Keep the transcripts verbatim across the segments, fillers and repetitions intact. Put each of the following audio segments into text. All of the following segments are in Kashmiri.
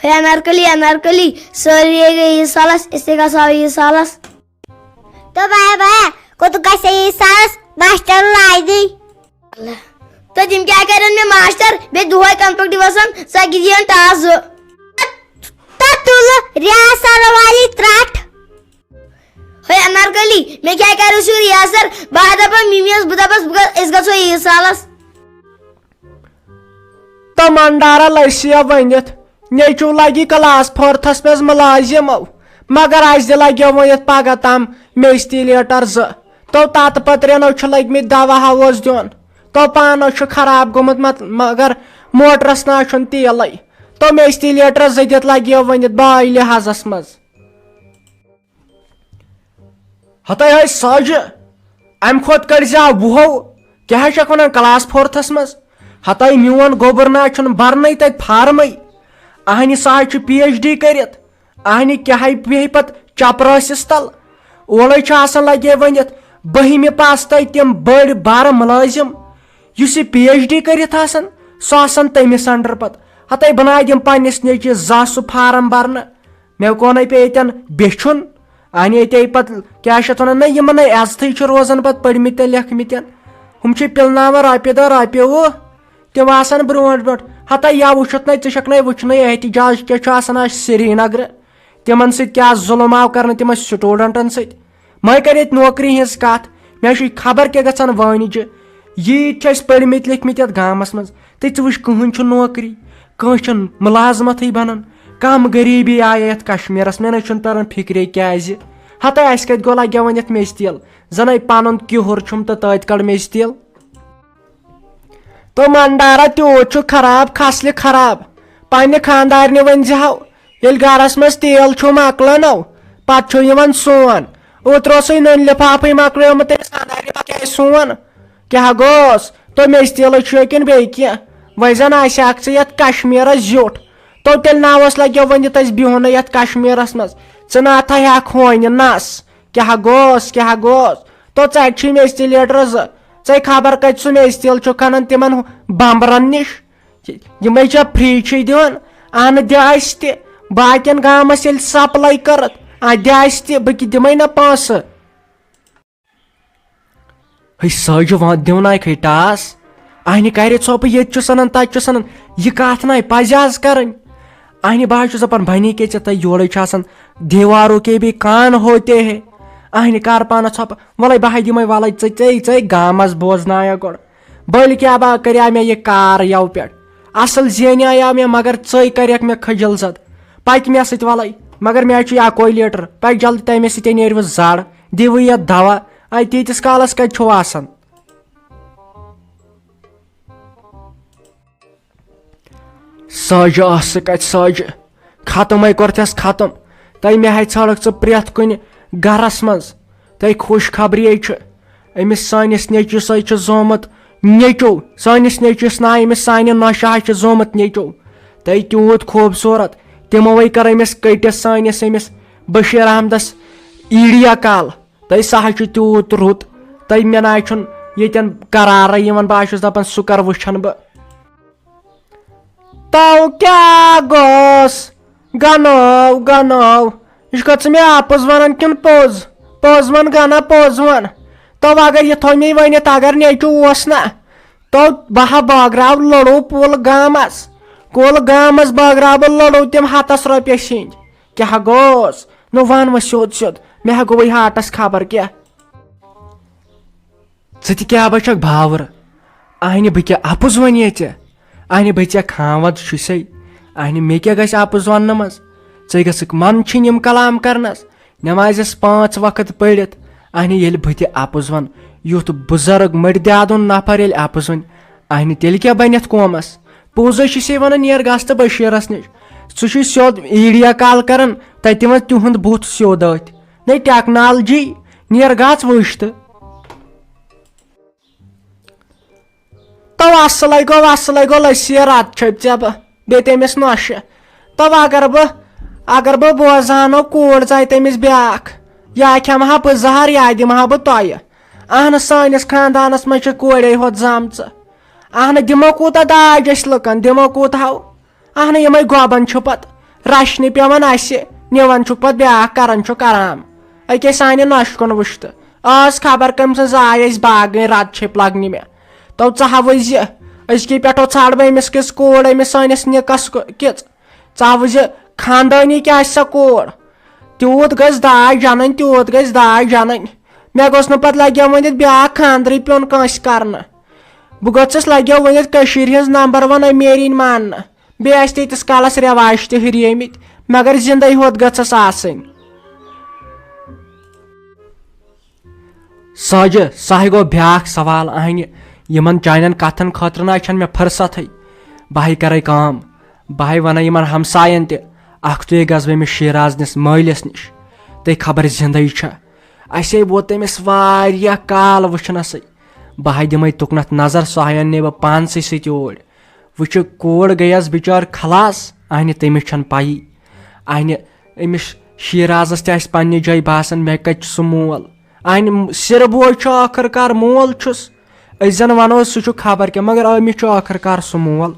ہے انارکلی، انارکلی، سٲری گٔے ییٖتِس کالس، أسۍ تہِ گژھو ییٖتِس کالس۔ تو بایا بایا، کوٚت گژھِ ییٖتِس کالس؟ ماشٹر لایہِ دی۔ تو تِم کیٛاہ کرن مےٚ ماشٹر؟ بیٚیہِ دۄہے کمپیوٹر وسان، ژٕ کیٛاہ دِیَن ٹاس زٕ۔ تہٕ تُلہٕ ریاست والی ترٛٹھ۔ ہے انارکلی، مےٚ کیٛاہ کرو سُہ ریاست؟ بہٕ ہا دپان مِمی یس، بہٕ دپس بہٕ گژھ-، أسۍ گژھو ییٖتِس کالس۔ تہٕ منڈارا لسیا ؤنِتھ، نیٚچو لگہِ کلاس فورتھس منٛز مُلازِم، مگر اسہِ تہِ لگیو ؤنِتھ پگاہ تام میٚژِ تہِ لیٹر زٕ۔ تو تتہٕ پتہٕ ترٛٮ۪نو چھِ لٔگۍ مٕتۍ دوا ہوس دیُن۔ تو پانو چھُ خراب گوٚمُت مت-، مگر موٹرس نہ چھُنہٕ تیلٕے۔ تو میٚژِ تہِ لیٹر زٕ دِتھ لگیو ؤنِتھ باے لحاظس منٛز۔ ہتاے ہاے ساجہِ، امہِ کھۄتہٕ کٔڑۍ زِ ہا وُہو، کیٛاہ حظ چھکھ ونان کلاس فورتھس منٛز؟ ہتاے میون گوٚبُر نہ چھُنہٕ برنٕے تتہِ فارمٕے۔ اہنہِ سا حظ چھُ پی ایچ ڈی کٔرِتھ، اہنہِ کیٛاہ ہے بیٚہہِ پتہٕ چپرٲسِس تل؟ اولے چھِ آسان لگے ؤنِتھ بٔہمہِ پاس تتہِ تِم بٔڑۍ بارٕ مُلٲزِم۔ یُس یہِ پی ایچ ڈی کٔرِتھ آسان، سُہ آسان تٔمِس انڈر پتہٕ۔ ہتاے بہٕ نہ دِمہٕ پننِس نیٚچوِس زانٛہہ سُہ فارم برنہٕ۔ مےٚ کونَے پیٚیہِ ییٚتٮ۪ن بیچھُن۔ اَنہِ ییٚتے پَتہٕ کیٛاہ چھِ اَتھ وَنان، نہ یِمَن نَے عزتھٕے چھُ روزان پَتہٕ پٔرمٕتٮ۪ن لیکھمٕتٮ۪ن۔ ہُم چھِ پِلناوان رۄپیہِ دَہ رۄپیہِ وُہ، تِم آسَن برونٛٹھ برونٛٹھ۔ ہتا یا وٕچھُتھ نَے، ژٕ چھَکھ نَے وٕچھنَے احتجاج کیٛاہ چھُ آسان اَسہِ سرینگرٕ۔ تِمَن سۭتۍ کیٛاہ ظُلُم آو کَرنہٕ تِمَن سٹوٗڈنٛٹَن سۭتۍ۔ مےٚ کَرِ ییٚتہِ نوکری ہِنٛز کَتھ، مےٚ چھُ خبر کیٛاہ گژھان وٲنِجہِ۔ ییٖتۍ چھِ أسۍ پٔرمٕتۍ لیکھمٕتۍ یَتھ گامَس منٛز، تہٕ ژٕ وٕچھ، کٕہٕنۍ چھُنہٕ نوکری، کانٛہہ چھُنہٕ مُلازمَتھٕے بَنان۔ کَم غریٖبی آیہِ یَتھ کشمیٖرَس، مےٚ نَے چھُنہٕ تَران فِکرے کیٛازِ۔ ہَتَے اَسہِ کَتہِ گوٚو لَگیو وۄنۍ یَتھ میٚژِ تیل؟ زَنَے پَنُن کِہُر چھُم تہٕ تٔتۍ کَڑ میٚژِ تیل۔ تو منڈارا تیوٗت چھُ خراب، کھسلہِ خراب۔ پننہِ خاندارنہِ ؤنۍ زِ ہاو، ییٚلہِ گرس منٛز تیل چھُ مۄکلان او، پتہٕ چھُ یِوان سون۔ اوترٕ اوسُے نُنہٕ لفافٕے مۄکلیومُت، تٔمِس خاندارنہِ پتہٕ آے سون۔ کیٛاہ گوٚوس؟ تو میٚژِ تیلٕے چھُ کِنہٕ بیٚیہِ کینٛہہ؟ وۄنۍ زن آسہِ ہاکھ ژٕ یتھ کشمیرس زیُٹھ۔ تو تیٚلہِ ناوس لگیو ؤنِتھ أسۍ بِہُن یتھ کشمیرس منٛز۔ ژٕ نا تھاوِ ہاکھ ہونہِ نس۔ کیٛاہ گوٚوس، کیٛاہ گوٚوس؟ تو ژَتہِ چھُے میٚژِ تیل لیٹر زٕ۔ ژَے خبر کَتہِ سُہ میٚژِ تیل چھُکھ اَنان تِمن ہُہ بمبرن نِش۔ یِمَے چھا free چھُے دِوان؟ اَنہٕ دِ اَسہِ تہِ۔ باقین گامس ییٚلہِ supply کٔرٕتھ، اَدٕ دِ اَسہِ تہِ، بہٕ کہِ دِمَے نہ پونٛسہٕ۔ ہے ساجہِ وَن دِونایکھٕے ٹاس۔ اہنہِ کرِ ژھۄپہٕ، ییٚتہِ چھُس اَنان، تَتہِ چھُس اَنان۔ یہِ کَتھ ناے پَزِ آز کَرٕنۍ۔ اہنہِ بہٕ حظ چھُس دَپان، بَنی کے ژےٚ تۄہہِ یورَے چھُ آسان، دیواروں کے بھی کان ہوتے ہیں۔ اہنہِ کَر پانَس ژھۄپہٕ۔ وَلَے بہٕ ہَے دِمَے، وَلَے ژٕ ژےٚ، ژےٚ گامَس بوزنایا گۄڈٕ۔ بٔلۍ کیٛاہ با کَریٛا مےٚ یہِ کار یَوٕ پٮ۪ٹھ۔ اَصٕل زینیٛایا مےٚ، مگر ژٕے کَریکھ مےٚ خجل زَد۔ پَکہِ مےٚ سۭتۍ وَلَے، مگر مےٚ حظ چھُ یہِ اَکوے لیٖٹر۔ پَکہِ جلدی، تَمے سۭتۍ نیرِ وۄنۍ زَر۔ دِوٕے یَتھ دَوا۔ اَتہِ ییٖتِس کالَس کَتہِ چھُو آسان؟ ساجہِ آسہٕ کتہِ ساجہِ؟ ختمے کوٚرتھس ختم۔ تہٕ مےٚ ہے ژھانڈکھ ژٕ پرٛٮ۪تھ کُنہِ گرس منٛز۔ تہٕ خوش خبری ہے چھِ، أمِس سٲنِس نیٚچوِس ہے چھُ زومُت نیٚچو۔ سٲنِس نیٚچوِس ناے، أمِس سانہِ نۄشہِ حظ چھُ زومُت نیٚچو۔ تہٕ تیوٗت خوٗبصوٗرت۔ تِمو ہے کٔر أمِس کٔٹِس سٲنِس أمِس بشیٖر احمدس ایٖڈیا کال۔ تہٕ سُہ حظ چھُ تیوٗت رُت، تہٕ مےٚ نہ حظ چھُنہٕ ییٚتٮ۪ن قرارٕے یِوان، بہٕ حظ چھُس دَپان، سُہ کر وٕچھن بہٕ۔ تو کیٛاہ گوٚوس؟ گنو، گنو۔ یہِ چھُکھا ژٕ مےٚ اَپُز وَنان کِنہٕ پوٚز؟ پوٚز وَن گنا، پوٚز وَن۔ تو اگر یہِ تھوٚو مےٚ ؤنِتھ، اگر نیٚچوٗ اوس نہ، تو بہٕ ہا بٲگراو لڑو پُل گامس۔ کُل گامس بٲگراو بہٕ لڑو تِم ہتس رۄپیس ہِنٛدۍ۔ کیٛاہ گوٚوس؟ نہ وَن وۄنۍ سیوٚد سیوٚد، مےٚ ہا گوٚوٕے ہاٹَس خبر کیٛاہ۔ ژٕ تہِ کیٛاہ بَچَکھ باوُر؟ اَہنہِ بہٕ کیٛاہ اَپُز وَنہِ ییٚتہِ؟ اَہنہِ بہٕ ژےٚ کھانٛوَد چھُسَے۔ اَہنہِ مےٚ کیٛاہ گژھِ اَپُز وَننہٕ منٛز؟ ژے گژھکھ منٛدچھِنۍ یِم کلام کَرنَس۔ نٮ۪مازٮ۪س پانٛژھ وقت پٔرِتھ۔ اَہنہِ ییٚلہِ بہٕ تہِ اَپُز وَنہٕ، یُتھ بُزرگ مٔڈۍ دیادُن نفر ییٚلہِ اَپُز وَنہِ، اَہنہِ تیٚلہِ کیٛاہ بَنٮ۪تھ قومَس؟ پوٚز ہے چھُسے وَنان، نیر گژھ تہٕ بشیٖرَس نِش۔ سُہ چھُے سیوٚد ایٖڈیا کال کران، تَتہِ وَن تِہُنٛد بُتھ سیوٚد أتھۍ۔ نے ٹیکنالوجی، نیر گژھ وٕچھ تہٕ۔ تو اَصلَے گوٚو، اَصلَے گوٚو، لٔسی رَتھ چھٔپۍ ژےٚ بہٕ، بیٚیہِ تٔمِس نۄشہِ۔ تو اگر بہٕ، اگر بہٕ بوزہانو کوٗر ژاے تٔمِس بیٛاکھ، یا کھٮ۪مہٕ ہا بہٕ زہر، یا دِمہٕ ہا بہٕ تۄہہِ۔ اہنہٕ، سٲنِس خاندانَس منٛز چھِ کورے ہوت زامژٕ۔ اہنہٕ، دِمو کوٗتاہ داج أسۍ لُکَن، دِمو کوٗتاہ ہو؟ اہنہٕ، یِمے گۄبن چھِ پتہٕ۔ رچھنہِ پٮ۪وان اسہِ، نِوان چھُکھ پتہٕ بیٛاکھ، کران چھُکھ آرام۔ أکے سانہِ نۄشہِ کُن وٕچھتہٕ، ٲس خبر کٔمۍ سٕنٛز زاے اَسہِ باغہٕ رد چھٔپۍ لگنہِ مےٚ۔ تو ژٕ ہاوٕے زِ أزکی پٮ۪ٹھو ژھانٛڈ بہٕ أمِس کِژھ کوٗر، أمِس سٲنِس نِکس کُ-، کِژھ۔ ژٕ ہاوٕے زِ خاندٲنی کیٛاہ آسہِ سۄ کوٗر۔ تیوٗت گژھِ داج انٕنۍ، تیوٗت گژھِ داج انٕنۍ۔ مےٚ گوٚژھ نہٕ پتہٕ لگیو ؤنِتھ بیٛاکھ خاندرٕے پیوٚن کٲنٛسہِ کرنہٕ۔ بہٕ گٔژھٕس لگیو ؤنِتھ کٔشیٖرِ ہٕنٛز نمبر ون امیٖرِنۍ ماننہٕ۔ بیٚیہِ آسہِ تیٖتِس کالس رٮ۪واج تہِ ہُریمٕتۍ، مگر زِندَے ہوت گٔژھس آسٕنۍ۔ ساجہِ، ساہہِ گوٚو بیٛاکھ سوال اہنہِ، یِمن چانٮ۪ن کتھن خٲطرٕ نہ چھنہٕ مےٚ فرصتھٕے۔ بہٕ ہاے کرے کٲم، بہٕ ہاے ونہٕ یِمن ہمساین تہِ، اکھتُے گژھٕ بہٕ أمِس شیرازنِس مٲلِس نِش، تہٕ خبر زِندَے چھا۔ اسے ووت تٔمِس واریاہ کال وٕچھنسٕے۔ بہٕ ہاے دِمے تُکنتھ نظر، سۄ ہاے اننے بہٕ پانسٕے سۭتۍ اوٗرۍ۔ وٕچھِ، کوٗر گٔیَس بِچٲر خلاص، اہنہِ تٔمِس چھَنہٕ پَیی۔ اہنہِ أمِس شیرازَس تہِ آسہِ پننہِ جایہِ باسان، مےٚ کَتہِ چھُ سُہ مول۔ اہنہِ سِرٕ بوے چھُ ٲخٕر کار مول چھُس۔ أسۍ زَن وَنو سُہ چھُ خبر کیٛاہ، مگر أمِس چھُ ٲخٕر کار سُہ مول۔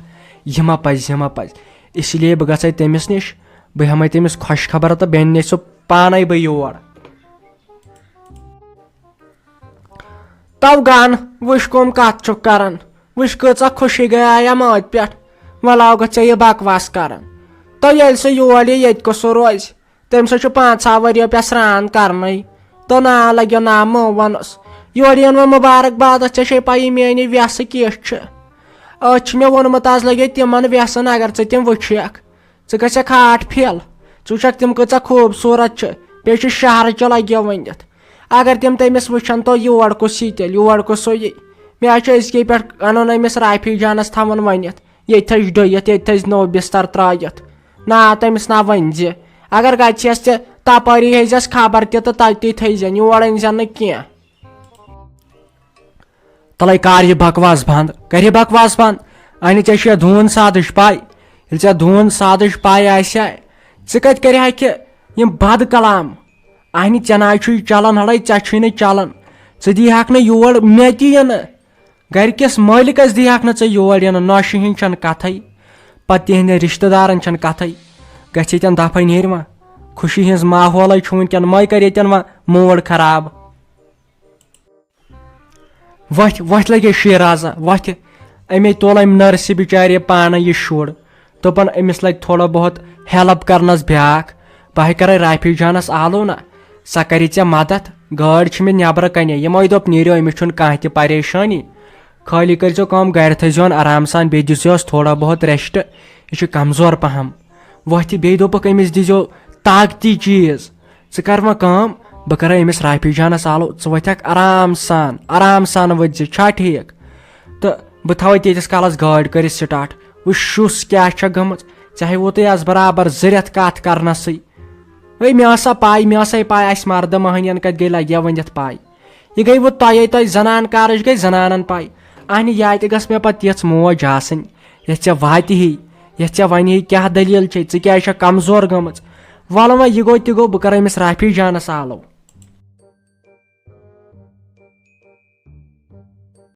یہِ ما پَزِ، یہِ ما پَزِ۔ اسی لیے بہٕ گژھے تٔمِس نِش، بہٕ ہٮ۪مے تٔمِس خۄش خبر تہٕ بیٚیہِ نِش سُہ پانَے بہٕ یور۔ تو گن، وٕچھ کٕم کتھ چھُکھ کران، وٕچھ کۭژاہ خوشی گٔیایَم أتھۍ پٮ۪ٹھ۔ وۄنۍ لاگَتھ ژےٚ یہِ بکواس کران۔ تو ییٚلہِ سُہ یور یی، ییٚتہِ کُس سُہ روزِ؟ تٔمۍ سۭتۍ چھُ پانٛژھ ہا ؤرۍ یہِ پٮ۪ٹھ سرٛان کرنَے۔ تو نا لگیو نا مٲنٛوَنَس۔ یورٕ یِن وۄنۍ مُبارک بادس، ژےٚ چھے پَیی میٛانہِ وٮ۪سہٕ کِژھ چھِ۔ أتھۍ چھُ مےٚ ووٚنمُت، از لگے تِمن وٮ۪سن، اگر ژٕ تِم وٕچھکھ۔ ژٕ گژھکھ ہاٹھ فیل۔ ژٕ وٕچھکھ تِم کۭژاہ خوٗبصوٗرت چھِ۔ بیٚیہِ چھِ شہرٕ چہِ لگیو ؤنِتھ۔ اگر تِم تٔمِس وٕچھن تو یور کُس یی تیٚلہِ، یور کُس سُہ یی۔ مےٚ حظ چھُ أزکے پٮ۪ٹھ انُن أمِس رافی جانس تھاوُن ؤنِتھ۔ ییٚتہِ تھٲیِس ڈٔیِتھ، ییٚتہِ تھٲیِس نوٚو بستر ترٲیِتھ۔ نا، تٔمِس نا ؤنۍ زِ۔ اگر گژھٮ۪س تہِ تپٲری ہیٚزٮ۪س خبر تہِ تہٕ تتی تھٲیزٮ۪ن، یور أنۍزٮ۪ن نہٕ کینٛہہ۔ تلے کر یہِ بکواس بند، کر یہِ بکواس بند۔ اہنہِ ژےٚ چھےٚ دوٗن سادٕچ پاے؟ ییٚلہِ ژےٚ دوٗن سادٕچ پاے آسہِ ہا، ژٕ کتہِ کرِ ہا کہِ یِم بد کلام؟ اہنہِ ژےٚ نہ چھُے چلان ہڑے، ژےٚ چھُے نہٕ چلان۔ ژٕ دی ہکھ نہٕ یور مےٚ تہِ یِنہٕ۔ گرِ کِس مٲلکس دی ہکھ نہٕ ژٕ یور یِنہٕ، نۄشہِ ہِنٛز چھنہٕ کتھے، پتہٕ تِہنٛدٮ۪ن رشتہٕ دارن چھنہٕ کتھے۔ گژھِ ییٚتٮ۪ن دفعے نیرِ وۄنۍ۔ خوشی ہٕنٛز ماحولے چھُ وٕنکٮ۪ن، مے کر ییٚتٮ۪ن وۄنۍ موڈ خراب۔ وۄتھِ، وۄتھِ لگے شیرازا، وۄتھِ۔ أمے تُل أمۍ نٔرسہِ بِچارِ پانہٕ یہِ شُر۔ دوٚپُن، أمِس لگہِ تھوڑا بہت ہیلپ کرنس بیٛاکھ۔ بہٕ ہے کرے رافی جانس آلو نا، سۄ کرِ ژےٚ مدد۔ گٲڑۍ چھِ مےٚ نٮ۪برٕ کنہِ، یِمے دوٚپ، نیٖرِو، أمِس چھُنہٕ کانٛہہ تہِ پریشٲنی۔ خٲلی کٔرۍزیو کٲم، گرِ تھٲیزیون آرام سان، بیٚیہِ دِژیوس تھوڑا بہت ریسٹ۔ یہِ چھُ کمزور پہم۔ وۄتھِ، بیٚیہِ دوٚپُکھ، أمِس دیٖزیو طاقتی چیٖز۔ ژٕ کر وۄنۍ کٲم، بہٕ کرے أمِس رافی جانس آلو، ژٕ وۄتھکھ آرام سان، آرام سان ؤتھۍ زِ، چھا ٹھیٖک؟ تہٕ بہٕ تھاوے تیٖتِس کالس گٲڑۍ کٔرِتھ سٹارٹ۔ وٕچھ شُس کیٛاہ چھےٚ گٔمٕژ، ژےٚ ہے ووتُے از برابر زٕ رٮ۪تھ کتھ کرنسٕے۔ ہے، مےٚ ٲس سا پاے، مےٚ ٲس سا پاے، اسہِ مردٕ مۄہنین کتہِ گٔے لگیا ؤنِتھ پاے۔ یہِ گٔے وۄنۍ تۄہے، تۄہہِ زنان کارٕچ گٔے زنانن پاے۔ اہنہِ، یہِ تہِ گٔژھ مےٚ پتہٕ تِژھ موج آسٕنۍ، یۄس ژےٚ واتہِ ہی، یۄس ژےٚ ونہِ ہی کیٛاہ دٔلیٖل چھے، ژٕ کیٛازِ چھکھ کمزور گٔمٕژ۔ وَلہٕ وۄنۍ، یہِ گوٚو تہِ گوٚو، بہٕ کرٕ أمِس رافی جانس آلو۔